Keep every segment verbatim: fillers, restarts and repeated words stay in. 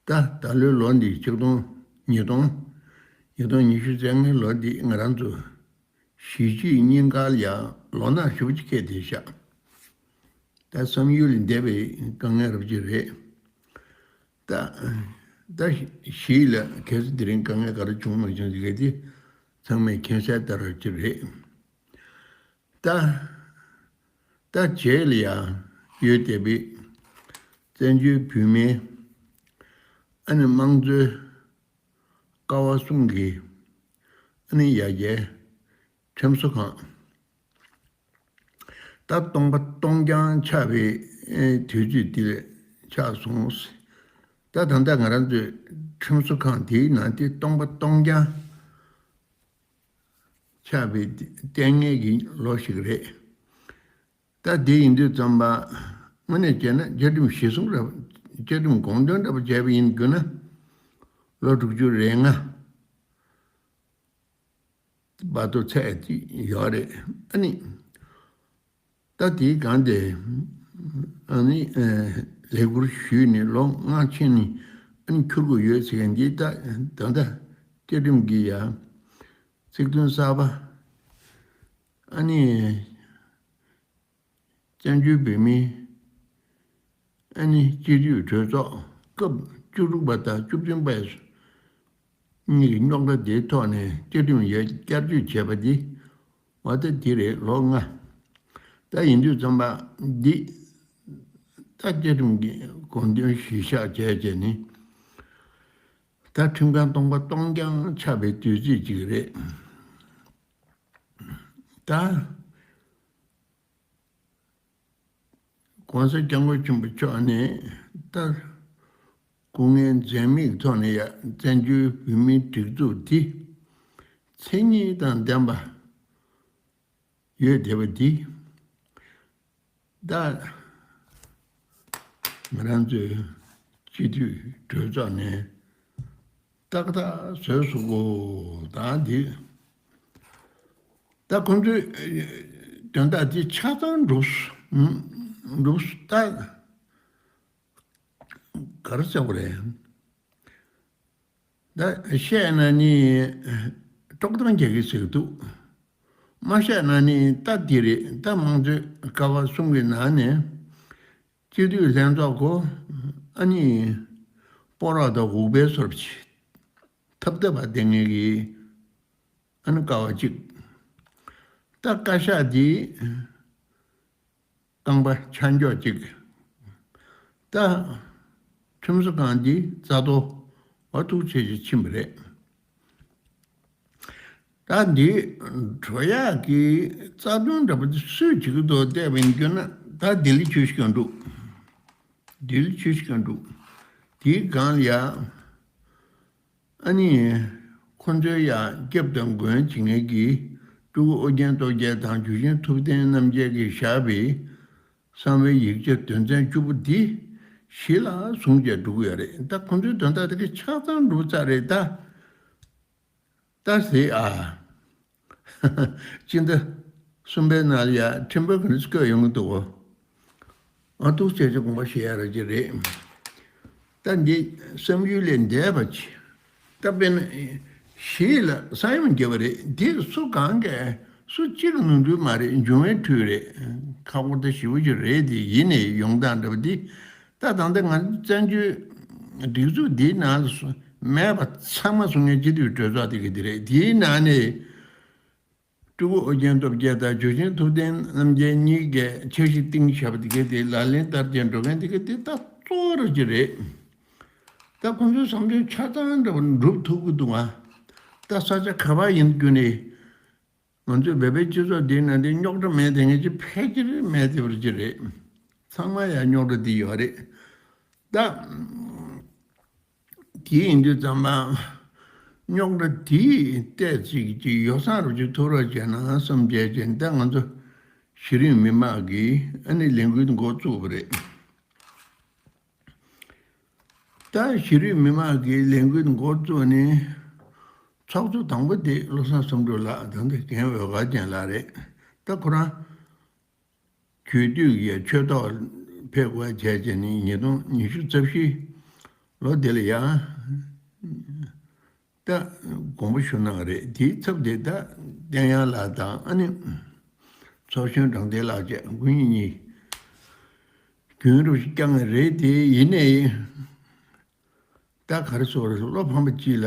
ད་ད་ལོའི་ལོ་འདི་ཆིག་སྟོང་ཉིས་སྟོང་ཉིས་སྟོང་ཉི་ཤུ་རྩ་ལྔའི་ལོ་འདི་ང་རང་ཚོ་གཞིས་བྱེས་གཉིས་ཀ་ལ་ཡང་ལོ་ན་ཞེ་པོ་ཅིག་འཁེལ་བསྡད་ཤག་ད་བསམ་ཡུལ་ལས་འདས་པའི་དཀའ་ངལ་རབ་ཅིག་རེད། ད་ད་གཞིས་ལ་གལ་སྲིད་དེ་རིང་དཀའ་ངལ་ག་རེ་བྱུང་མ་བྱུང་ཟེར་མཁན་དེ་ཚང་མས་མཁྱེན་གསལ་ལྟར་ཅིག་རེད། ད་ད་རྗེས་ལ་ཡང་ཡོད་བསྡད་པའི་བཙན་བྱོལ་བོད་མིའི་ཨ་ནི་དམངས་གཙོའི་ཀ་བ་གསུམ་གྱི་ཨ་ནི་ཡ་གྱལ་ཁྲིམས་བཟོ་ཁང་། ད་སྟོང་པ་སྟོང་རྐྱང་ཆགས་པའི་ཨེ་དུས་ཚོད་འདི་ལ་ཆགས་སོང་། ད་ད་ལྟ་ང་རང་ཚོའི་ཁྲིམས་བཟོ་ཁང་དེའི་ནང་དེ་སྟོང་པ་སྟོང་རྐྱང་ཆགས་པའི་ལྟས་ངན་གྱི་ལོ་ཞིག་རེད། ད་དེ་ཡིན་དུས་ཙམ་པ་དངོས་གནས་བྱས་ན་བཅའ་ཁྲིམས་གཞིར་བཟུང་འདྲ་བཅའ་ཁྲིམས་དགོངས་དོན་འདྲ་པོ་བྱས་པ་ཡིན་དགོས་ན་ལོ་དྲུག་ཅུ་རེ་ལྔ་བར་དུ་ཚད་ཅིག་ཡོད་རེད། ཨ་ནི་ད་དེའི་སྒང་དེ་ཨ་ནི་ཨ་ལས་ཁུར་ཞུས་ནས་ལོ་ལྔ་ཕྱིན་ནས་ཨ་ནི་འཁྱུར་དགོས་ཡོད་ཟེར་མཁན་འདི་ད་ད་ལྟ་བཅའ་ཁྲིམས་ཀྱི་ཡ་ཚིག་དོན་གསར་པ་ཨ་ནི་བཙན་བྱོལ་བོད་མིའི་ཨ་ནི་སྤྱི་འཐུས་གྲོས་ཚོགས་སྐབས་བཅུ་དྲུག་པ་དང་བཅུ་བདུན་པ་གཉིས་ཀྱི་རྙོག་དྲ་དེའི་ཐོག་ནས་བཅའ་ཁྲིམས་ཡར་བསྐྱར་བཅོས་བྱས་པ་འདི་འོ་ད་དེ་རེད་ལོ་ལྔ། ད་ཡིན་དུས་ཙམ་པ་འདི་ད་བཅའ་ཁྲིམས་ཀྱི་དགོངས་དོན་གཞིར་བཞག་བྱས་བྱས་ནས་ད་ཁྲིམས་ཁང་སྟོང་པ་སྟོང་རྐྱང་ཆགས་པའི་དུས་ཚོད་ཅིག་རེད། ད་༸གོང་ས་༸སྐྱབས་མགོན་ཆེན་པོ་མཆོག་ནས་ད་སྐུ་ངལ་འཛེམས་མེད་ཐོག་ནས་ཡ་བཙན་བྱོལ་བོད་མིའི་སྒྲིག་འཛུགས་འདི་མཚན་ཉིད་དང་ལྡན་པ་ཡོད་བསྡད་པ་འདི་ད་ང་རང་ཚོའི་སྤྱི་འཐུས་གྲོས་ཚོགས་ནས་ཏག་ཏག་བཟོས་སོང་གོ་ད་འདི། ད་ཁོང་ཚོའི་དོན་དག་འདི་ཆ་ཚང་འགྲུབ་སོང་། འགྲུབ་སོང་། ད་ག་རེ་ཟེར་དགོས་རེད། ད་བཤད་ན་ནི་དཀྲོག་གཏམ་རྒྱག་གི་ཟེར་གི་འདུག་མ་བཤད་ན་ནི་ད་འདི་རེད། ད་དམངས་གཙོའི་ཀ་བ་གསུམ་གྱི་ནང་ནས་སྤྱི་འཐུས་ལྷན་ཚོགས་གོ་ཨ་ནི་སྤོ་རོགས་དང་འུག་པའི་སོར་བྱེད་ཐབས་ཐབས་པ་དེ་ངེད་ཀྱི་ཨ་ནི་ཀ་བ་གཅིག་ད་བཀའ་ཤག་འདི་རྐང་པ་ཆ་འཇོག་གཅིག་ད་ཁྲིམས་བཟོ་ཁང་འདི་རྩ་གཏོར་འོ་ཐུག་ཆེ་ཆེ་ཕྱིན་པ་རེད། ད་འདི་འགྲོ་ཡག་གི་རྩ་དོན་འདྲ་པོ་འདི་སུས་བྱེད་ཀྱི་འདུག་བལྟས་པ་ཡིན་རྒྱུ་ན་ད་ལྡི་ལི་ཆུ་བཞི་སྒང་དྲུག་ལྡི་ལི་ཆུ་བཞི་སྒང་དྲུག་དེའི་སྒང་ལ་ཡ། ཨ་ནི། ཁོ་ཚོའི་ཡ་སྐྱབས་དང་མགོན་བྱེད་མཁན་གྱི་སྤྲུལ་སྐུ་ཨོ་རྒྱན་སྟོབས་རྒྱལ་དང་འཇུ་ཆེན་ཐུབ་བསྟན་རྣམ་རྒྱལ་གྱིས་བཞག་པའི་བསམ་བློའི་ཡིག་ཆ་དོན་ཚན་བཅུ་པོ་འདི་གཞི་ལ་བཟུང་བྱས་འགྲོ་གི་ཡོད་རེད། ད་ཁོ་ཚོའི་དོན་དག་དེ་ག་ཆ་ཚང་འགྲུབ་ཚར་རེད་ད། ད་ཟེར་ཨ། སྤྱི་ཟླ་གསུམ་པའི་ནང་ལ་ཡ་ཁྲིམས་དཔོན་ག་རེ་བསྐོས་ཡོང་གི་འདུག་གོ་ཨ་ཐུག་ཆེ་ཆེ་དགོངས་པ་བཞེས་ཡ་ར་ཅིག་རེད། ད་འདི་བསམ་ཡུལ་ལས་འདས་པ་ཅིག་ད་དཔེར་ན་གཞིས་ལ་ས་ཡོམ་བརྒྱབ་པ་རེད། འདི་སུ་གང་གས་སུ་གཅིག་གི་ནོར་འཁྲུལ་མ་རེད། འབྱུང་བའི་འཁྲུལ་རེད། ཁག་པོ་ད་ཞེ་པོ་ཅིག་རེད། དེ་ཡིན་ནའི་ཡོང་སྟངས་འདྲ་པོ་འདི་ད་ད་ལྟ་ང་ཚོ་བཙན་བྱོལ་སྒྲིག་འཛུགས་འདིའི་ནང་ལ་སུ་མེད་པ་ཚང་མ་གསུང་མཁན་སྤྱི་འཐུས་གྲོས་ཚོགས་དེ་ག་དེ་རེད། དེའི་ནང་ནས་སྤྲུལ་སྐུ་ཨོ་རྒྱན་སྟོབས་རྒྱལ་དང་འཇུ་ཆེན་ཐུབ་བསྟན་རྣམ་རྒྱལ་གཉིས་ཀས་འཆར་གཞི་བཏིང་བཞག་པ་དེ་ག་དེ་ལག་ལེན་བསྟར་བྱས་འགྲོ་མཁན་དེ་ག་དེ་ད་གཙོ་བོ་ར་ཅིག་རེད། ད་ཁོང་ཚོའི་བསམ་ཚུལ་ཆ་ཚང་འདྲ་པོ་འགྲུབ་ཐུབ་ཀྱི་འདུག་ང་། ད་ས་ཆ་ག་པར་ཡིན་རྒྱུ་ནས། ང་ཚོའི་བོད་པའི་སྤྱི་ཚོགས་འདིའི་ནང་དེ་རྙོག་དྲ་མེད་དེ་ངེས་ཀྱི་ཕལ་ཆེར་མེད་དེ་བར་གྱི་རེད། ཚང་མ་ཡང་རྙོག་དྲ་འདི་ཡོད་རེད། ད་དེ་ཡིན་དུས་ཙམ་པ་རྙོག་དྲ་དེའི་ལྟས་ཅིག་ཅིག་ཡོ་བསྲང་རུ་ཅིག་ཐུབ་རོགས་བྱས་ན་བསམ་བྱས་བྱས་ད་ང་ཚོ་གཞི་རིམ་མི་མང་གིས་ཨ་ནི་ལས་འགུལ་འགོ་བཙུགས་པ་རེད། ད་གཞི་རིམ་མི་མང་གི་ལས་འགུལ་འགོ་བཙུགས་ནས་ཚོགས་གཙོ་དང་པོ་དེ་བློ་བཟང་བསམ་གྲུབ་ལགས་དང་དེ་རྒན་འོད་དཀར་ཅན་ལགས་རེད། ད་ཁོ་རང་རྒྱུད་སྟོད་ཀྱི་ཆོས་ཐོག་ཕེབས་དགོས་བྱས་བྱས་ནས་ཉིས་སྟོང་ཉི་ཤུ་རྩ་བཞི་ ལོ་དེ་ལ་ཡང་ད་དགོངས་པ་ཞུ་གནང་རེད། དེའི་ཚབ་དེ་ད་བསྟན་ཡར་ལགས་དང་ཨ་ནི་ཚོགས་གཞོན་དྲང་བདེན་ལགས་བཅས་སྐུ་ཉིད་གཉིས་རྒྱུན་རུ་བསྐྱངས་རེད། དེ་ཡིན་ནའི་ད་ག་རེ་ཟེར་བ་རེད། བློ་ཕམ་པ་གཅིག་ལ་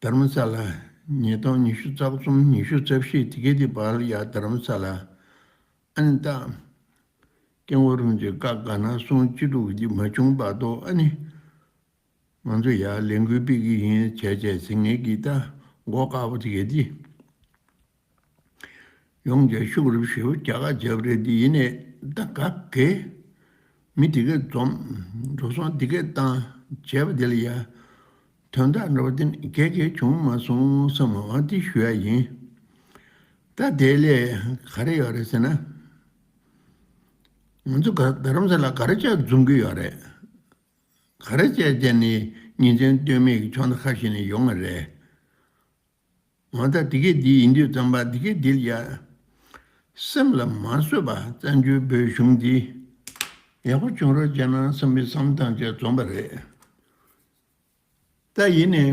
དྷ་རམ་ས་ལ་ཉིས་སྟོང་ཉི་ཤུ་རྩ་གསུམ་ཉི་ཤུ་རྩ་བཞི་དེ་གའི་དེ་བར་ལ་ཡ་དྷ་རམ་ས་ལ་ཨ་ནི་ད་སྐྱབས་མགོན་རིན་པོ་ཆེ་བཀའ་དགའ་ན་གསུང་ཅི་སྒྲུབ་ཀྱི་མ་བྱུང་བར་དུ་ཨ་ནི་ང་ཚོ་ཡར་ལས་འགུལ་སྤེལ་གི་ཡིན་བྱས་བྱས་ཟིན་ངེས་ཀྱི་ད་མགོ་དཀར་པོ་དེ་གའི་དེ། ཡོང་རྒྱ་ཤུགས་རུ་ཞེ་པོ་རྒྱ་གར་རྒྱབ་རེད། འདི་ཡིན་ནས་ད་ག་གེ་མི་དེ་གས་འཛོམས་འགྲོ་སོང་དེ་གས་བཏང་བྱས་པ་དེ་ལ་ཡ་དོན་དག་འདྲ་བ་དེ་གས་གས་བྱུང་མ་སོང་བསམ་པ་འོ་དེ་ཞུ་ཡ་ཡིན། ད་དེ་ལས་ག་རེ་ཡོད་རེད་ཟེར་ན། ང་ཚོ་ག་རྡ་རམ་ས་ལ་ག་རེ་བྱས་འཛོམས་ཀྱི་ཡོད་རེད། ག་རེ་བྱས་བྱས་ནས་ཉིན་མཚན་ལྟོས་མེད་ཀྱི་ཕྱོགས་ན་ཁ་ཤས་ནས་ཡོང་བ་རེད། འོ་ད་དེ་གས་འདི་ཡིན་དུས་ཙམ་པ་དེ་གས་འདི་ལ་ཡ་སེམས་ལ་མ་བཟོད་པ་བཙན་བྱོལ་བོད་གཞུང་འདི་ཡག་པོ་བྱུང་རོགས་བྱས་ན་བསམ་པའི་བསམ་བཏང་བྱས་འཛོམས་པ་རེད། ད་ཡིན་ནའི་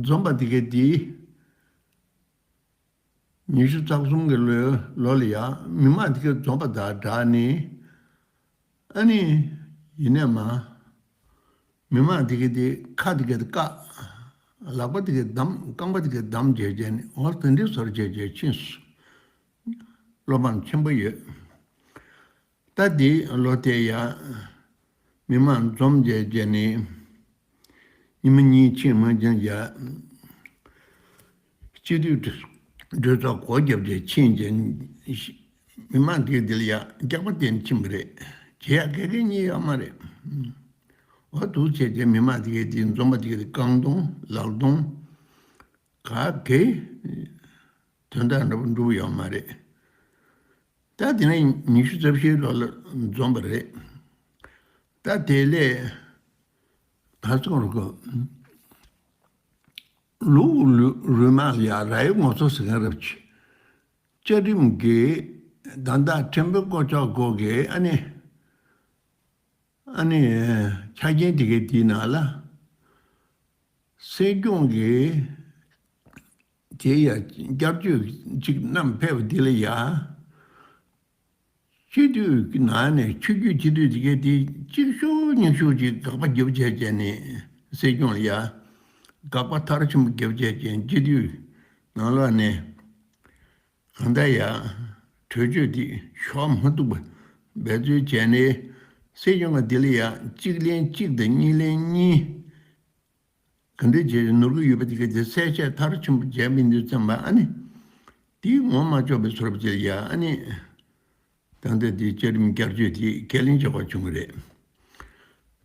འཛོམས་པ་དེ་གས་འདི་ཉི་ཤུ་རྩ་གསུམ་གྱི་ལོའི་ལོ་ལ་ཡ་མི་མང་དེ་གས་འཛོམས་པ་དང་སྦྲགས་ནས་ཨ་ནི་ཡིན་ནའི་མ། མི་མང་དེ་གས་དེ་ཁ་དེ་གས་དེ་བཀག་ལག་པ་དེ་གས་བསྡམས། རྐང་པ་དེ་གས་བསྡམས་བྱས་བྱས་ནས་འོ་དེ་འདྲའི་བཟོ་འདྲ་བྱས་བྱས་ཕྱིན་སོང་། བློ་ཕམ་ཆེན་པོ་ཡོད། ད་དེ་ལོ་དེ་ཡ་མི་མང་འཛོམས་བྱས་བྱས་ནས་ཉི་མ་གཉིས་ཕྱིན་མ་ཕྱིན་ཡ། སྤྱི་འཐུས་གྲོས་ཚོགས་སྒོ་བརྒྱབ་བྱས་ཕྱིན་བྱས་མི་མང་དེ་དེ་ལ་ཡ་རྒྱག་པ་དེ་ཕྱིན་པ་རེད། བྱེད་ཡ་ག་གེ་གཉིས་ཡོད་མ་རེད། འོ་འདུག་བྱས་བྱས་མི་མང་དེ་གས་དེ་འཛོམས་པ་དེ་གས་དེ་རྐང་སྟོང་ལག་སྟོང་ག་གེ་དོན་དག་འདྲ་པོ་འགྲུབ་ཡོད་མ་རེད། ད་དེ་ནས་ཉི་ཤུ་རྩ་བཞིའི་ལོ་ལ་འཛོམས་པ་རེད། ད་དེ་ལས་ད་ཚོང་རུ་གོ་ལུག་ལུ་རུས་མ་ལ་ཡ་ར་ཡི་ངོ་ཚོ་ཟེར་མཁན་རབ་ཆེ། བཅའ་ཁྲིམས་ཀྱི་ད་ལྟ་ཁྲིམས་དཔོན་སྐོར་ཅོག་སྐོར་གྱི་ཨ་ནི་ཨ་ནི་ཆ་རྐྱེན་དེ་གའི་དེའི་ནང་ལ། སྲིད་སྐྱོང་གིས་དེ་ཡ་བསྐྱར་བཅོས་ཅིག་བསྣམས་ཕེབས་པ་འདི་ལ་ཡ། སྤྱི་འཐུས་ཀྱི་ནང་ནས་ཆོས་བརྒྱུད་སྤྱི་འཐུས་དེ་གའི་དེ་གཅིག་ཤུགས་གཉིས་ཤུགས་ཅིག་དགག་པ་རྒྱབ་བྱས་བྱས་ནས་སྲིད་སྐྱོང་ལ་ཡ་དགག་པ་མཐར་ཕྱིན་པ་རྒྱབ་བྱས་བྱས་སྤྱི་འཐུས་ནང་ལོགས་ནས་གང་ལྟར་ཡ་གྲོས་ཆོད་དེ་ཤོག་མ་ཐུག་པ་འབད་རྩོལ་བྱས་ནས་སྲིད་སྐྱོང་ག་འདི་ལ་ཡ་གཅིག་ལན་གཅིག་དང་གཉིས་ལན་གཉིས། ག་འདྲ་བྱས་ནོར་གྱི་ཡོད་པ་དེ་ག་དེ་གསལ་བཤད་མཐར་ཕྱིན་པ་བྱས་མི་འདུག་བསམ་པ་ཨ་ནི། དེའི་ངོ་མ་ཆོག་པའི་ཚོར་བ་ཅིག་ཡ་ཨ་ནི། ད་ལྟ་དེའི་བཅའ་ཁྲིམས་བསྐྱར་བཅོས་དེ་ཁས་ལེན་བྱེད་དགོས་བྱུང་གི་རེད།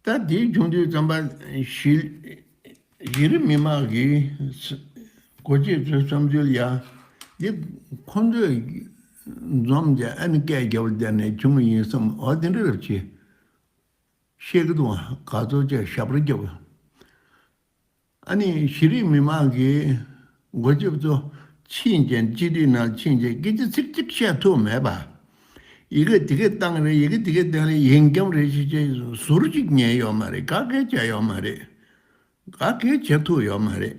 ད་དེ་བྱུང་དུས་ཙམ་པ་གཞི་གཞི་རིམ་མི་མང་གི་འགོ་ཁྲིད་ཚོའི་བསམ་ཚུལ་ཡ། འདི་ཁོང་ཚོས་འཛོམས་ཏེ་ཨ་ནི་སྐད་རྒྱབ་བསྡད་ནས་བྱུང་བ་ཡིན་བསམ། འོ་དེ་འདྲ་རབ་ཆེ། བཤད་ཀྱི་འདུག་ཨ། ག་ཚོད་ཅིག་ཞབས་བྲོ་རྒྱབ། ཨ་ནི་གཞི་རིམ་མི་མང་གི་འགོ་ཁྲིད་ཚོ་ཕྱིན་ཅིང་སྤྱི་འཐུས་ནང་ཕྱིན་ཅིང་སྐད་ཆ་ཚིག་གཅིག་བཤད་ཐུབ་མེད་པ། ཡི་གེ་དེ་གས་བཏང་རེད། ཡི་གེ་དེ་གས་བཏང་རེད། ཡིན་རྒྱམ་རེད་ཅེས་ཟུར་གཅིག་ཉན་ཡོད་མ་རེད། ག་གེ་བྱས་ཡོད་མ་རེད། ག་གེ་བྱེད་ཐུབ་ཡོད་མ་རེད།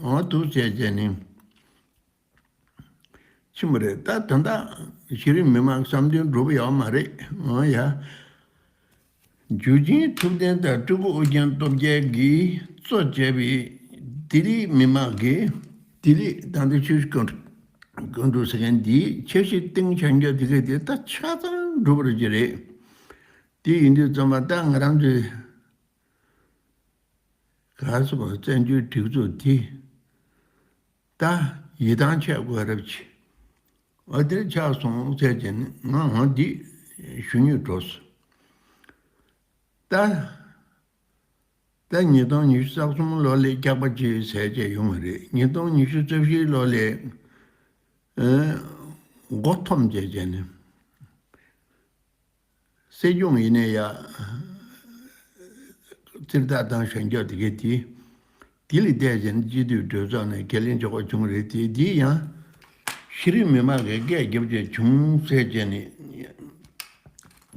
འོ་འདུག་བྱས་བྱས་ནི། ཕྱིན་པ་རེད། ད་ད་ལྟ་གཞི་རིམ་མི་མང་བསམ་དོན་འགྲུབ་ཡོད་མ་རེད། འོ་ཡ། འཇུ་ཆེན་ཐུབ་བསྟན་དང་སྤྲུལ་སྐུ་ཨོ་རྒྱན་སྟོབས་རྒྱལ་གྱིས་གཙོ་བྱས་པའི་ལྡི་ལི་མི་མང་གིས་ལྡི་ལི་ད་ལྟ་ཆུ་བཞི་སྒང་དྲུག་སྒང་དྲུག་ཟེར་མཁན་འདིའི་འཆར་གཞི་སྟེང་བྱ་འགྱུར་དེ་ག་དེ་ད་ཆ་ཚང་འགྲུབ་པར་གྱི་རེད། དེ་ཡིན་དུས་ཙམ་པ་ད་ང་རང་ཚོའི་ག་སོ་བ་བཙན་བྱོལ་སྒྲིག་འཛུགས་དེ་ད་ཡིད་ཐང་ཆད་དགོས་རབས་ཆེ། འོ་དེར་ཆགས་སོང་ཟེར་གྱིན་ང་འོ་འདི་ཞུ་སྙིང་བྲོ་སོང་། ད་ད་ཉིས་སྟོང་ཉི་ཤུ་རྩ་གསུམ་ལོ་ལས་སྐྱག་པ་ཅིག་ཟས་བྱས་ཡོང་བ་རེད། ཉིས་སྟོང་ཉི་ཤུ་རྩ་བཞི་ལོ་ལས་ཨ་མགོ་འཐོམ་བྱས་བྱས་ནས། སྲིད་སྐྱོང་ཡིན་ནའི་ཡ། རྩིར་ཐག་བཏང་བཞག་རྒྱུ་དེ་གས་དེ། དེ་ལས་བལྟས་ཙང་སྤྱི་འཐུས་གྲོས་ཚོགས་ནས་ཁས་ལེན་བྱེད་དགོས་བྱུང་རེད་དེ། དེ་ཡང་གཞི་རིམ་མི་མང་གིས་སྐད་རྒྱབ་བྱས་བྱུང་ཟེར་བྱས་ནས།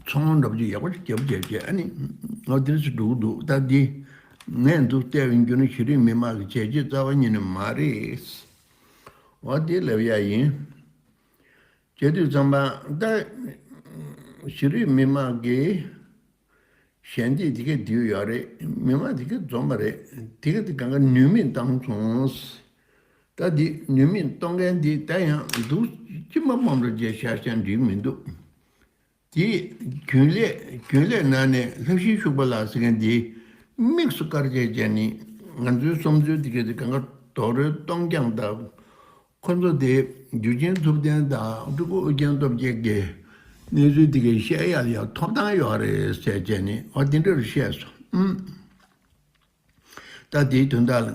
ཚོང་འདྲ་པོ་ཅིག་ཡག་པོ་ཅིག་རྒྱབ་བྱས་བྱས། ཨ་ནི་ང་འདིར་སུ་འགྲོ་གི་འདུག་ད་འདི་ངས་འདུག་བལྟས་པའི་རྒྱུ་ན་གཞི་རིམ་མི་མང་གི་བྱས་རྗེས་རྩ་བ་ཉིད་ནས་མ་རེད། འོ་དེ་ལབ་ཡ་ཡིན། བྱེད་དུས་ཙམ་པ་ད་གཞི་རིམ་མི་མང་གི་ཞལ་འདེབས་དེ་ག་བསྡུས་ཡོད་རེད། མི་མང་དེ་ག་འཛོམས་པ་རེད། དེ་ག་དེ་གང་ག་ནུས་མེད་བཏང་སོང་། ད་འདི་ནུས་མེད་གཏོང་མཁན་འདི་ད་ཡང་འདུག་ཅི་མ་སྤོམ་ར་བྱས་བཞག་བཞག་འགྲིག་མི་འདུག་དེ་རྒྱུན་ལས་རྒྱུན་ལས་ནང་ནས་ལྷ་བཞིན་ཤུག་པ་ལགས་ཟེར་མཁན་འདི་དམིགས་སུ་བཀར་བྱས་བྱས་ནི་ང་ཚོའི་བསམ་ཚུལ་དེ་ག་དེ་གང་ག་རྡོག་རོལ་གཏོང་རྐྱང་དང་། ཁོ་ཚོ་དེ་འཇུ་ཆེན་ཐུབ་བསྟན་དང་སྤྲུལ་སྐུ་ཨོ་རྒྱན་སྟོབས་རྒྱལ་གྱི་གནས་ཚུལ་དེ་གའི་བཤད་ཡག་ལ་ཡང་ཐོབ་ཐང་ཡོད་རེད་ཟེར་བྱས་ནས། ཨོ་དེ་འདྲ་རུ་བཤད་སོང་། ཨུམ། ད་དེའི་དོན་དག་ལ་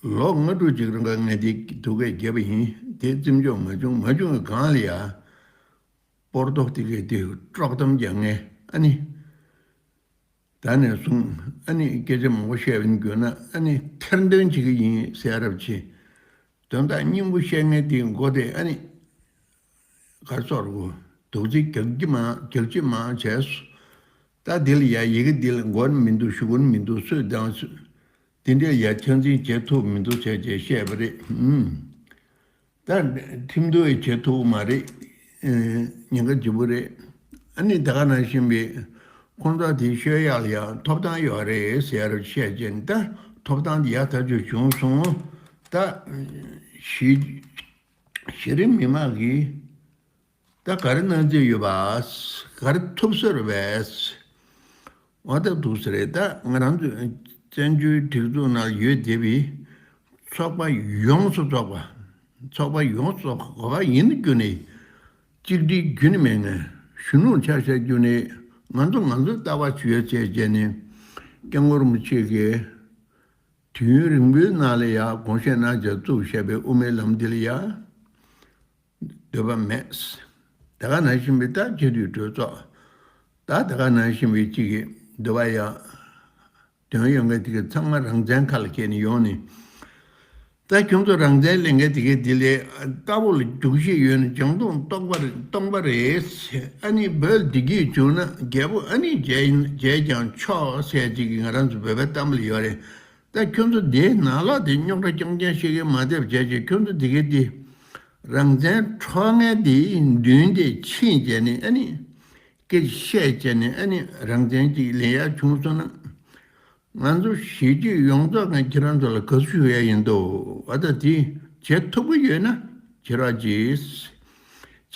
ལོ་ལྔ་དྲུག་ཅིག་རིང་ག་ངས་དེ་སྡུག་སྐད་རྒྱབ་པ་ཡིན། དེ་བརྩི་འཇོག་མ་བྱུང་། མ་བྱུང་བའི་སྒང་ལ་ཡ་སྤོར་ཐོག་དེ་གའི་དེ་དཀྲོག་གཏམ་རྒྱག་མཁན། ཨ་ནི། ད་ནས་བཟུང་ཨ་ནི་སྐད་ཆ་མང་པོ་བཤད་པ་ཡིན་རྒྱུ་ན་ཨ་ནི་ཐེར་འདོན་བྱེད་ཀྱི་ཡིན་ཟེར་རབས་ཆེ། དོན་དག་སྙིང་པོ་བཤད་མཁན་དེའི་མགོ་དེ་ཨ་ནི་གར་སོར་གོ་རྡོག་རྫིས་རྒྱག་གི་མ་རྒྱག་གི་མ་བྱས་སོ། ད་འདི་ལ་ཡ་ཡི་གེ་འདི་ལ་མགོ་ནི་མི་འདུག་གཞུག་གུ་ནི་མི་འདུག་སོས་དང་སོས། དེ་འདྲའི་ཡ་ཆ་འཛིན་བྱེད་ཐུབ་མི་འདུག་བྱས་བྱས་བཤད་པ་རེད། ཨུམ། ད་ཁྲིམས་གཏུག་བྱེད་ཐུབ་མ་རེད། ཨེ། ཉེན་ཁ་ལྗིད་པོ་རེད། ཨ་ནི་ད་ག་ནང་བཞིན་པའི་ཁོང་ཚོ་དེ་ཤོད་ཡག་ལ་ཡང་ཐོབ་ཐང་ཡོད་རེད་ཟེར་བཤད་ཀྱིན། ད་ཐོབ་ཐང་དེ་ཡག་ཐག་ཆོད་བྱུང་སོང་། ད་གཞི་གཞི་རིམ་མི་མང་གིས་ད་ག་རེ་གནང་རྩིས་ཡོད་པ། ག་རེ་ཐུབ་ས་རེད་པས། འོ་ད་འདུག་ས་རེད། ད་ང་རང་ཚོའི་བཙན་བྱོལ་སྒྲིག་འཛུགས་ནང་ཡོད་བསྡད་པའི་ཚོགས་པ་ཡོངས་སུ་རྫོགས་པ། ཚོགས་པ་ཡོངས་སུ་རྫོགས་པ་ག་པར་ཡིན་རྒྱུ་ནས་གཅིག་སྒྲིལ་རྒྱུན་ནས་མེད་མཁན། གཞོན་ནུ་ཆ་བཞག་རྒྱུ་ནས་ང་ཚོ་ང་ཚོའི་ལྟ་བ་ཅིག་ཡོད་ཅེས་བྱས་ནས། སྐྱབས་མགོན་རིན་པོ་ཆེ་གིས་དུས་ཡུན་རིང་པོའི་ནང་ལ་ཡང་དགོངས་བཞེས་གནང་བྱས་བཙུགས་བཞག་པའི་དབུ་མའི་ལམ་འདི་ལ་ཡང་འདོད་པ་མེད། ད་ག་ནང་བཞིན་པའི་ད་སྤྱི་འཐུས་གྲོས་ཚོགས། ད་ད་ག་ནང་བཞིན་པའི་གཅིག་གི་འདོད་པ་ཡང་དོན་ཡོད་མཁན་དེ་ག་ཚང་མ་རང་བཙན་ཁ་ལ་འཁྱེར་ནས་ཡོང་ནས། ད་ཁྱོད་ཚོ་རང་བཙན་ལེན་མཁན་དེ་ག་དེ་ལས་ལྟ་བུ་ལ་རྒྱུགས་ཤེས་ཡོད་ན་བྱང་སྟོང་སྟོང་པ་རེད། སྟོང་པ་རེད། ཨ་ནི་བོད་བདེ་སྐྱིད་བྱུང་ན་རྒྱལ་པོ་ཨ་ནི་མཇལ་མཇལ་ཀྱང་ཆོག་ཟེར་ཅིག་གི་ང་རང་ཚོ་བོད་པའི་གཏམ་ལ་ཡོད་རེད། ད་ཁྱོད་ཚོ་དེའི་ནང་ལོགས་དེ་རྙོག་དྲ་རྐྱང་རྐྱང་བཤད་མཁན་མ་བསྡད་པ་བྱས་ཀྱི། ཁྱོད་ཚོ་དེ་ག་དེ་རང་བཙན་འཕྲོག་མཁན་དེའི་མདུན་དེ་ཕྱིན་བྱས་ནས་ཨ་ནི་སྐད་ཆ་བཤད་བྱས་ནས་ཨ་ནི་རང་བཙན་ཅིག་ལེན་ཡག་བྱུང་སོང་ན། ང་ཚོ་གཞིས་བྱེས་ཡོངས་རྫོགས་ཀྱིས་ཁྱེད་རང་ཚོ་ལ་དགའ་བསུ་ཞུ་ཡ་ཡིན་འདུག་ཨ་ད་དེ་བྱེད་ཐུབ་ཀྱི་ཡོད་ན་བྱེད་རོགས་གྱིས།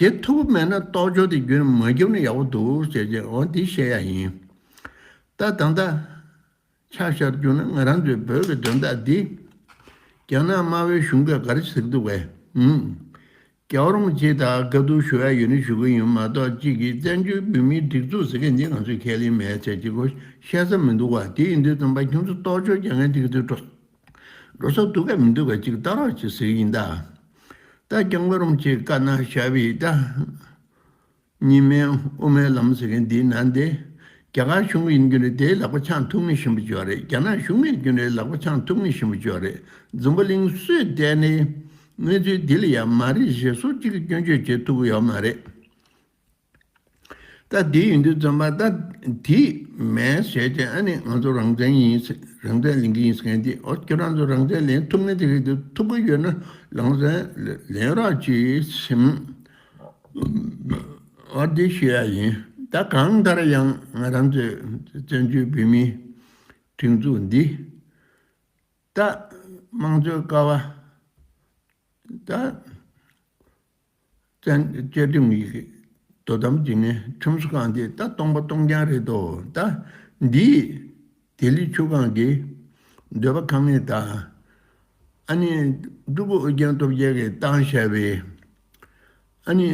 བྱེད་ཐུབ་ཀྱི་མེད་ན་གཏོར་བཅོམ་དེ་རྒྱུན་མ་བརྒྱབ་ན་ཡག་པོ་འདུག་ཟེར་གྱི། འོ་འདི་བཤད་ཡ་ཡིན། ད་ད་ལྟ་ཆ་བཞག་རྒྱུ་ན་ང་རང་ཚོའི་བོད་ཀྱི་དོན་དག་འདི་རྒྱ་ནག་དམར་པོའི་གཞུང་གིས་ག་རེ་ཟེར་གྱི་འདུག་གས། ཨུམ། རྒྱལ་བ་རིན་པོ་ཆེ་དང་བཀའ་བསྡུར་ཞུ་ཡ་ཡོད་ན་ཞུ་གི་ཡིན་མ་གཏོགས། གཅིག་གིས་བཙན་བྱོལ་བོད་མིའི་སྒྲིག་འཛུགས་ཟེར་མཁན་འདི་ང་ཚོས་ཁས་ལེན་མེད་ཟེར་གྱི་གོ་བཤད་ས་མི་འདུག་བ། དེ་ཡིན་དུས་ཙམ་པ་ཁྱོད་ཚོ་གཏོར་བཅོམ་རྒྱག་མཁན་དེ་ག་ཚོད་འགྲོ་འགྲོ་ས་འདུག་གས་མི་འདུག་གས་ཅིག་ལྟ་རོགས་བྱེད་ཟེར་གྱི་ཡིན་ད། ད་སྐྱབས་མགོན་རིན་པོ་ཆེས་བཀའ་གནང་བཞག་པའི་ད་གཉིས་སྨན་དབུ་མའི་ལམ་ཟེར་མཁན་འདིའི་ནང་དེ། རྒྱ་གར་གཞུང་ཡིན་རྒྱུ་ནས་དེའི་ལག་པ་འཆང་ཐུབ་མཁན་ཞན་པོ་ཅིག་ཡོད་རེད། རྒྱ་ནག་གཞུང་ཡིན་རྒྱུ་ནས་ལག་པ་འཆང་ཐུབ་མཁན་ཞན་པོ་ཅིག་ཡོད་རེད། འཛམ་བུ་གླིང་སུས་བལྟས་ནའི་གནས་ཚུལ་འདི་ལ་ཡང་མ་རེད་ཞེས་སུ་གཅིག་གིས་སྐྱོན་བརྗོད་བྱེད་ཐུབ་ཀྱི་ཡོད་མ་རེད། ད་དེ་ཡིན་དུས་ཙམ་པ་ད་དེ་མེད་ཟེར་ཏེ་ཨ་ནི་ང་ཚོ་རང་བཙན་ཡིན་ཟེར། རང་བཙན་ལེན་གྱི་ཡིན་ཟེར་མཁན་དེ། ཨོ་ཁྱོད་རང་ཚོ་རང་བཙན་ལེན་ཐུབ་མཁན་དེ་རེད་འདུག་ཐུབ་ཀྱི་ཡོད་ན་རང་བཙན་ལེན་རོགས་གྱིས་ཟེར། ཨོ་དེ་ཞུ་ཡ་ཡིན། ད་གང་ལྟར་ཡང་ང་རང་ཚོའི་བཙན་བྱོལ་བོད་མིའི་སྒྲིག་འཛུགས་འདི་ད་དམངས་གཙོའི་ཀ་བ། ད་བཙན་བཅའ་ཁྲིམས་ཀྱི་དོ་དམ་བྱེད་མཁན་ཁྲིམས་བཟོ་ཁང་དེ་ད་སྟོང་པ་སྟོང་རྐྱང་རེད་དོ། ད་འདིས་ལྡི་ལི་ཆུ་སྒང་གི་འདོད་པ་ཁེངས་མཁན་དང་། ཨ་ནི་སྤྲུལ་སྐུ་ཨོ་རྒྱན་སྟོབས་རྒྱལ་གྱིས་བཏང་བཞག་པའི་ཨ་ནི་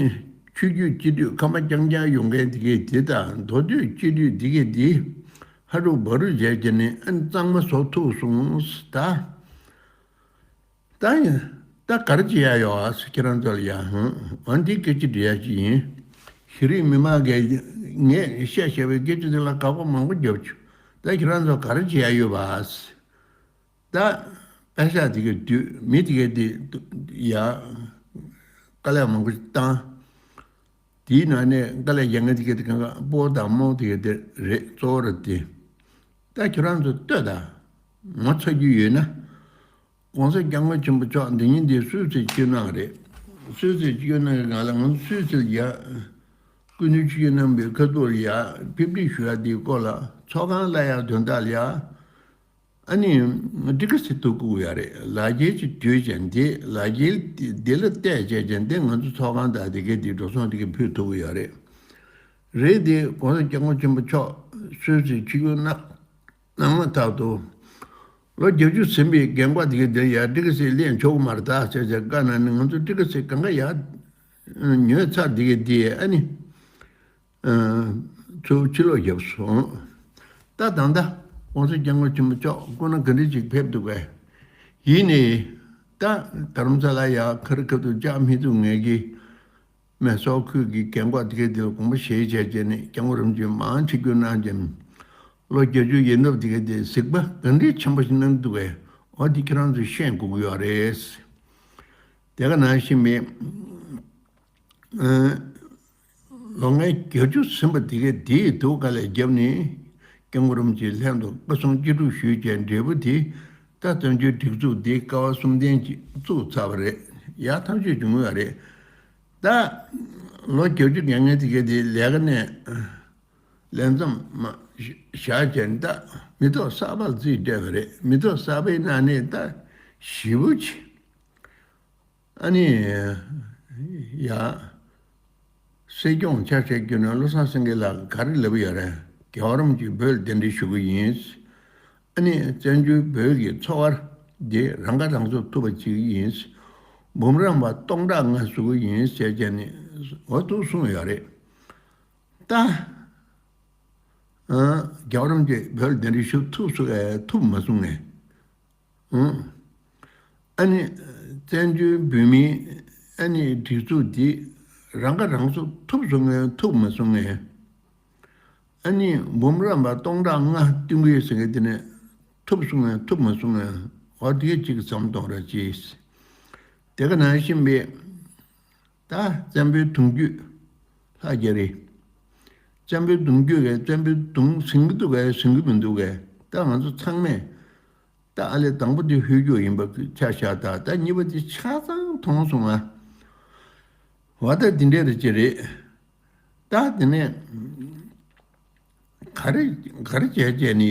ཆོས་བརྒྱུད་སྤྱི་འཐུས་ཁ་མ་རྐྱང་རྐྱང་ཡོང་མཁན་དེ་གས་དེ་དང་། མདོ་སྟོད་སྤྱི་འཐུས་དེ་གས་དེ་ཧ་རུ་བ་རུ་བྱས་ཀྱི་ནས་ཨ་ནི་གཙང་མ་བཟོ་ཐུབ་སོང་ཟེར། ད་ད་ཡིན། ད་ག་རེ་བྱེད་ཡ་ཡོད་ཨ་ཟེར་ཁྱེད་རང་ཚོ་ལ་ཡ། ཧུང་། འོན་ཏེ་སྐད་ཆ་འདྲི་ཡ་ཅིག་ཡིན། གཞི་རིམ་མི་མང་གིས་ངས་བཤད་བཤད་པའི་སྐད་ཆ་དེ་ལ་དགག་པ་མང་པོ་བརྒྱབ་བྱུང་། ད་ཁྱེད་རང་ཚོ་ག་རེ་བྱེད་ཡ་ཡོད་པ་ཟེར། ད་པད་ཤག་དེ་གའི་དུས་མི་དེ་གའི་དེ་ཡ་དཀའ་ལས་མང་པོ་ཞིག་བཏང་། དེའི་ནང་ནས་དཀའ་ལས་རྒྱག་མཁན་དེ་ག་དེ་གང་ག་སྤོ་བོ་དང་རྨོ་བོ་དེ་ག་དེ་རེད། གཙོ་བོ་རེད་དེ། ད་ཁྱོད་རང་ཚོ་ལྟོས་དང་། ངོ་ཚ་རྒྱུ་ཡོད་ན། ༸གོང་ས་༸སྐྱབས་མགོན་ཆེན་པོ་མཆོག་འདི་ཉིན་འདི་སུད་སིར་སྐྱོད་གནང་རེད། སུད་སིར་སྐྱོད་གནང་གི་སྒང་ལ་ང་ཚོ་སུད་སིར་ཡ། སྐུ་མདུན་ཆིབས་བསྒྱུར་གནང་བའི་ཁ་ཐུག་ལ་ཡ་ཕེབས་སྒྲིག་ཞུ་ཡ་དེའི་སྐོར་ལ་ཚོགས་ཁང་གླ་ཡ་དོན་དག་ལ་ཡ། ཨ་ནི་ཊི་ཀེ་ཊི་ཐོབ་དགོས་ཡ་རེད། ལག་འཁྱེར་ཅིག་བསྡུས་བྱས་འདི་ལག་འཁྱེར་འདི་ལ་བལྟས་བྱས་བྱས་འདི་ང་ཚོ་ཚོགས་ཁང་དང་དེ་གའི་འདི་འགྲོ་སོང་དེ་གའི་ཕུལ་ཐུབ་ཀྱི་ཡོད་རེད། རེད་དེ་༸གོང་ས་༸སྐྱབས་མགོན་ཆེན་པོ་མཆོག་སུད་སིར་ཆིབས་བསྒྱུར་གནང་གནང་མ་ཐག་ཏུ། ལོ་བརྒྱད་ཅུ་ཟིན་པའི་རྒན་འཁོགས་དེ་གའི་འདིར་ཡ་ཊི་ཀེ་ཊི་ལེན་ཆོག་གི་མ་རེད་ད་ཟེར་བྱས་བཀའ་གནང་ནས་ང་ཚོ་ཊི་ཀེ་ཊི་གང་ག་ཡ་ཉོས་ཚར། དེ་གའི་འདི་ཨ་ནི། ཚུར་ཕྱིར་ལོག་བརྒྱབ་སོང་། ད་ད་ལྟ་༸གོང་ས་༸སྐྱབས་མགོན་ཆེན་པོ་མཆོག་སྐུ་ན་ག་འདྲ་ཅིག་ཕེབས་འདུག་གས། ཡིན་ནའི། ད་རྡ་རམ་ས་ལ་ཡ་ཁ་རི་ཁ་ཐུག་བཅར་མི་ཐུབ་ངེས་ཀྱི། མེ་སོར་ཁུལ་གྱི་རྒན་འཁོགས་དེ་གའི་དེ་ལ་དགོངས་པ་བཞེས་བྱས་བྱས་ནས་སྐྱབས་མགོན་རིན་པོ་ཆེ་མང་ཆིབས་བསྒྱུར་གནང་ཅིང་། ལོ་བརྒྱད་ཅུ་ཡན་འདབ་དེ་གའི་དེ་གཟིགས་པ་ག་འདྲའི་ཆེན་པོ་ཞིག་གནང་འདུག་གས། འོ་དེ་ཁྱེད་རང་ཚོས་ཤེས་དགོས་ཀྱི་ཡོད་རེད། དེ་ག་ནང་བཞིན་མེད། ལོ་ངན་བརྒྱད་ཅུ་ཟིན་པ་དེ་གའི་དེའི་སྡུག་དཀའ་ལས་བརྒྱབ་ནས་སྐྱབས་མགོན་རིན་པོ་ཆེ་ལྷན་དུ་བཀའ་གསུང་ཅི་སྒྲུབ་ཞུས་བྱས་འབྲས་བུ་དེ་ད་བཙན་བྱོལ་སྒྲིག་འཛུགས་འདི་ཀ་བ་གསུམ་ལྡན་གྱིས་བཙུགས་ཚར་བ་རེད། ཡག་ཐག་ཆོད་བྱུང་ཡོད་རེད། ད་ལོ་བརྒྱད་ཅུ་ཉལ་ངན་དེ་གའི་དེ་ལས་ཀ་ནས་ལས་མཚམས་མ་བཞག་བྱས་ད་མི་ཐོག་གསར་པ་རྩིས་སྤྲད་པ་རེད། མི་ཐོག་གསར་པའི་ནང་ནས་ད་ཞེ་པོ་ཅིག་ཨ་ནི། ཡ། སྲིད་སྐྱོང་ཆ་བཞག་རྒྱུ་ན་བློ་བཟང་སེང་གེ་ལགས་ག་རེ་ལབ་ཡོད་རེད། རྒྱལ་བ་རིན་པོ་ཆེ་བོད་ལ་གདན་འདྲེན་ཞུ་གི་ཡིན། ཨ་ནི་བཙན་བྱོལ་བོད་ཀྱི་འཚོ་བ་འདི་རང་ཁ་རང་གསོ་ཐུབ་པ་བྱེད་ཀྱི་ཡིན། འབུམ་རམས་པ་སྟོང་ཕྲག་ལྔ་བཟོ་གི་ཡིན་ཟེར་བྱས་ནས་འོ་ཐུག་གསུངས་ཡོད་རེད། ད། ཨ། རྒྱལ་བ་རིན་པོ་ཆེ་བོད་ལ་གདན་འདྲེན་ཞུ་ཐུབ་སོང་ངས་ཐུབ་མ་སོང་ངས། ཨང་། ཨ་ནི་བཙན་བྱོལ་བོད་མིའི་ཨ་ནི་སྒྲིག་འཛུགས་འདི་རང་ཁ་རང་གསོ་ཐུབ་སོང་ངས་ཐུབ་མ་སོང་ངས། ཨ་ནི་འབུམ་རམས་པ་སྟོང་ཕྲག་ལྔ་བསྟུན་གྱི་ཡོད་ཟེར་མཁན་དེ་ནས་ཐུབ་སོང་ངས་ཐུབ་མ་སོང་ངས། འོ་དེ་གཅིག་བསམ་གཏོང་ར་ཅིས། དེ་ག་ནང་བཞིན་པའི། ད་བཙན་པོའི་གདུང་རྒྱུད་ལྷ་རྒྱ་རི། བཙན་པོའི་གདུང་རྒྱུད་གས་བཙན་པོའི་གདུང་ཟིན་གྱི་འདུག་གས་ཟིན་གྱི་མི་འདུག་གས། ད་ང་ཚོ་ཚང་མས་ད་ཨ་ལས་དང་པོ་དེ་ཧོལ་རྒྱུག་ཡིན་པ་ཆ་བཞག་ད་ད་གཉིས་པ་དེ་ཆ་ཚང་མཐོང་སོང་ང་། འོ་ད་འདི་འདྲས་རེད་ཅེ་རེད། ད་དེ་ནས་ག་རེ་ག་རེ་བྱས་བྱས་ནས་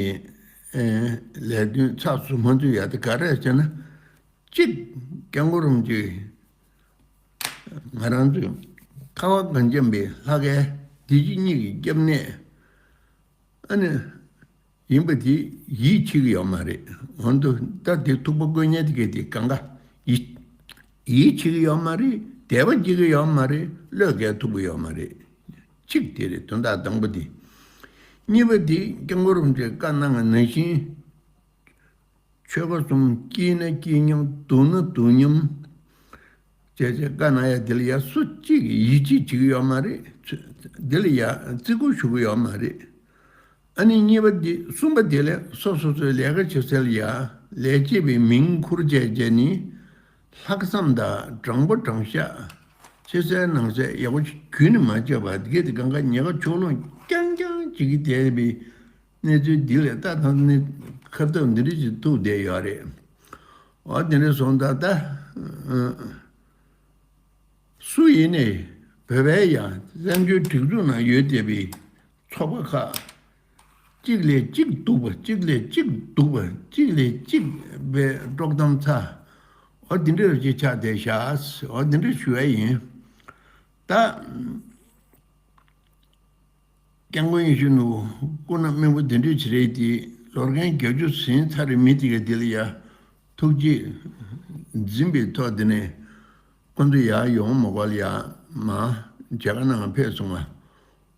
ལས་དོན་ཚགས་སུ་མ་འཛུལ་ཡ་དེ་ག་རེ་བྱས་ན། གཅིག་སྐྱབས་མགོན་རིན་པོ་ཆེ་ང་རང་ཚོས་ཁ་བ་གངས་ཅན་པའི་ལྷ་སྐལ་འདི་ཕྱི་གཉིས་ཀྱི་སྐྱབས་གནས་ཨ་ནི་ཡིན་པ་དེ་ཡིད་ཆེས་ཀྱི་ཡོད་མ་རེད། འོན་ཏེ་ད་དེ་ཐུག་པ་བཀོད་ཉན་དེ་གས་དེ་གང་ག་ཡིད་ཡིད་ཆེས་ཀྱི་ཡོད་མ་རེད། དད་པ་སྐྱེ་གི་ཡོད་མ་རེད། བློས་འགེལ་ཐུབ་ཀྱི་ཡོད་མ་རེད། གཅིག་དེ་རེད། དོན་དག་དང་པོ་དེ། གཉིས་པ་དེ་སྐྱབས་མགོན་རིན་པོ་ཆེས་བཀའ་གནང་བ་ནང་བཞིན། ཆོལ་ཁ་གསུམ་སྐྱིད་ན་སྐྱིད་མཉམ་སྡུག་ན་སྡུག་མཉམ་བྱས་བྱས་བཀའ་གནང་ཡ་དེ་ལ་ཡ་སུ་གཅིག་གིས་ཡིད་ཆེས་བྱེད་ཀྱི་ཡོད་མ་རེད། དེ་ལ་ཡ་བརྩི་བཀུར་ཞུ་གི་ཡོད་མ་རེད། ཨ་ནི་གཉིས་པ་འདི་གསུམ་པ་དེ་ལས་སོ་སོ་སོའི་ལས་ཀ་བྱེད་སའི་ལ་ཡ་ལས་བྱེད་པའི་མིང་ཁུར་བྱས་བྱས་ནི་ལྷག་བསམ་དང་དྲང་པོ་དྲང་བཞག་ཕྱི་གསལ་ནང་གསལ་ཡག་པོ་ཞིག་རྒྱུན་ནས་མ་བྱས་པ་དེ་གས་དེ་གང་ག་ཉེ་ཁ་ཕྱོགས་ལྷུང་རྐྱང་རྐྱང་བྱེད་ཀྱི་བསྡད་པའི་གནས་ཚུལ་འདི་ལས་ད་ད་ནི་ཁ་བཏགས་འདི་འདྲ་ཞིག་ཐུག་བསྡད་ཡོད་རེད། འོ་དེ་འདྲ་སོང་ད་ད། སུ་ཡིན་ནའི་བོད་པའི་ཡང་བཙན་བྱོལ་སྒྲིག་འཛུགས་ནང་ཡོད་བསྡད་པའི་ཚོགས་པ་ཁག་གཅིག་ལས་གཅིག་སྡུག་པ་གཅིག་ལས་གཅིག་སྡུག་པ་གཅིག་ལས་གཅིག་པའི་དཀྲོག་གཏམ་ཚ་འོ་འདི་འདྲ་ཅིག་ཆགས་བསྡད་ཤག་འོ་འདི་འདྲ་ཞུ་ཡ་ཡིན། ད། སྐྱབས་མགོན་ཡིད་བཞིན་ནོར་བུ་སྐུ་ན་སྨན་པོ་འདི་འདྲའི་བྱེད་རེས་དེ་ལོ་རྒན་བརྒྱད་ཅུ་ཟིན་ཚར་རེད། མི་དེ་ག་དེ་ལ་ཡ་ཐུགས་རྗེ་འཛིན་པའི་ཐོག་དེ་ནས་ཁོ་ཚོ་ཡར་ཡོང་མ་དགོས་ལ་ཡ་མ་མཇལ་ཁ་གནང་ཕེབས་སོང་ང་།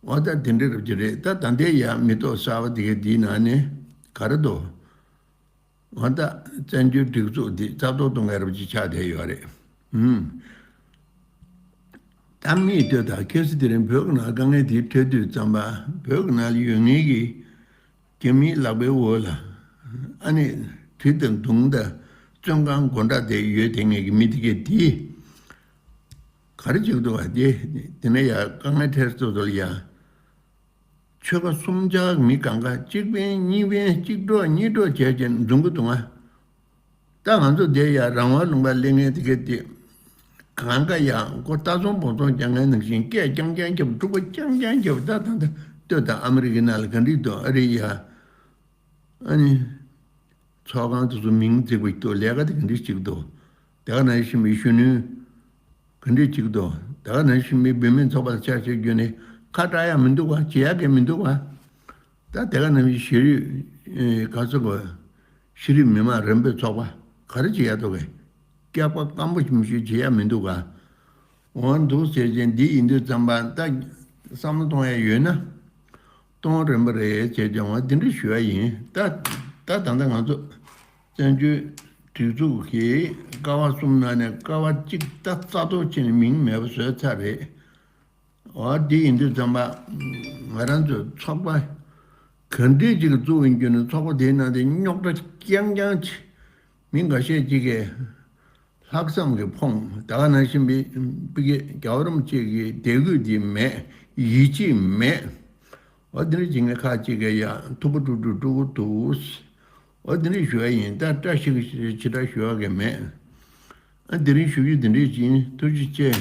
འོ་ད་དེ་འདྲ་རབ་ཀྱི་རེད། ད་ད་ལྟའི་ཡ་མི་ཐོག་གསར་པ་དེ་ག་དེའི་ནང་ནས་ག་རེ་འདུག་འོ་ད་བཙན་བྱོལ་སྒྲིག་འཛུགས་འདི་རྩ་གཏོར་གཏོང་མཁན་རབ་ཅིག་ཆགས་བསྡད་ཡོད་རེད། ཨུམ། ད་མིས་ལྟོས་དང་། ཁ་སང་དེ་རིང་བོད་ཀྱི་ནང་དཀའ་ངལ་དེ་འཕྲད་དུས་ཙམ་པ་བོད་ཀྱི་ནང་ལ་ཡོད་མཁན་གྱི་རྒྱ་མིའི་ལག་པའི་འོག་ལ་ཨ་ནི་གྲི་དང་མདུང་དང་བཙོན་ཁང་སྒོ་འགྲམ་དེ་ཡོད་བསྡད་མཁན་གྱི་མི་དེ་གས་དེ། ག་རེ་བྱེད་ཀྱི་འདུག་བ། དེ་དེ་ནས་ཡ་དཀའ་ངལ་འཕྲད་སོ་སོ་ལ་ཡ། ཆོལ་ཁ་གསུམ་ཆར་མི་གང་ག་གཅིག་ཕན་གཉིས་ཕན་གཅིག་གྲོགས་གཉིས་གྲོགས་བྱས་བྱས་འཛོམས་ཀྱི་འདུག་ང་། ད་ང་ཚོ་འདིར་ཡ་རང་དབང་ལུང་པ་སླེབས་མཁན་དེ་ག་དེ། གང་ག་ཡ་མགོ་ལྟ་ཚོང་འབོར་ཚོང་རྒྱག་མཁན་ནང་བཞིན་སྐད་རྐྱང་རྐྱང་རྒྱབ། འཁྲུག་པ་རྐྱང་རྐྱང་རྒྱབ། ད་ད་ད་ལྟོས་དང་། ཨ་མི་རི་ཀའི་ནང་ལ་ག་འདྲ་འདུག། ཨ་རི་ཡ། ཨ་ནི། ཚོགས་ཁང་དེ་ཚོ་མིང་བརྩི་བ་ཞིག་འདུག། ལས་ཀ་དེ་ག་འདྲ་ཞིག་འདུག། དེ་ག་ནང་བཞིན་པའི་གཞོན་ནུ་ག་འདྲ་ཞིག་འདུག། དེ་ག་ནང་བཞིན་པའི་བུད་མེད་ཚོགས་པ་ལ་ཆ་བཞག་རྒྱུ་ནི་ཁ་གྲག་ཡ་མི་འདུག་བ། བྱེད་ཡ་གི་མི་འདུག་བ། ད་དེ་ག་ནང་བཞིན་ཤེས་རིག་ཨེ་ག་ཚོད་གོ། ཤེས་རིག་མི་མང་རིམ་པའི་ཚོགས་པ་ག་རེ་བྱེད་ཡ་འདུག་གས། སྐྱག་པ་སྐམ་པོ་ཞིམ་ཞིག་བྱེད་ཡ་མི་འདུག་ག། འོ་འདུག་ཟེར་བྱས་འདི་ཡིན་དུས་ཙམ་པ། ད་བསམ་བློ་གཏོང་ཡ་ཡོད་ན་གཏོང་རན་པ་རེད་ཟེར་བྱས། འོ་འདི་འདྲ་ཞུ་ཡ་ཡིན། ད་ད་ད་ལྟ་ང་ཚོ་བཙན་བྱོལ་སྒྲིག་འཛུགས་ཀྱི་ཀ་བ་གསུམ་ནང་ནས་ཀ་བ་གཅིག་ད་རྩ་གཏོར་བྱས་ནས་མིང་མེད་པ་བཟོས་ཚར་རེད། འོ་འདི་ཡིན་དུས་ཙམ་པ། ང་རང་ཚོའི་ཚོགས་པ་ག་འདྲས་ཅིག་བཙུགས་ཡིན་རྒྱུ་ནི། ཚོགས་པ་དེའི་ནང་དེ་རྙོག་དྲ་རྐྱང་རྐྱང་བྱས། མི་འགའ་ཤས་ཅིག་གིས་ལྷག་བསམ་གྱིས་ཕོངས། ད་ག་ནང་བཞིན་པའི་པི་ཀེ་རྒྱལ་བ་རིན་པོ་ཆེ་གི་དད་གུས་དེ་མེད། ཡིད་ཆེས་མེད། འོ་དེ་འདྲ་བྱེད་མཁན་ཁག་ཅིག་གིས་ཡ་ཐུག་པ་དཀྲུག་དཀྲུག་དཀྲུག་གི་འདུག། འོ་དེ་འདྲ་ཞུ་ཡ་ཡིན། ད་བཀྲ་ཤིས་ཀྱི་ཞེ་དྲག་ཞུ་ཡ་གི་མེད། ཨ་དེ་རིང་ཞུ་རྒྱུ་དེ་འདྲས་ཅིག་ཡིན། ཐུགས་རྗེ་ཆེ།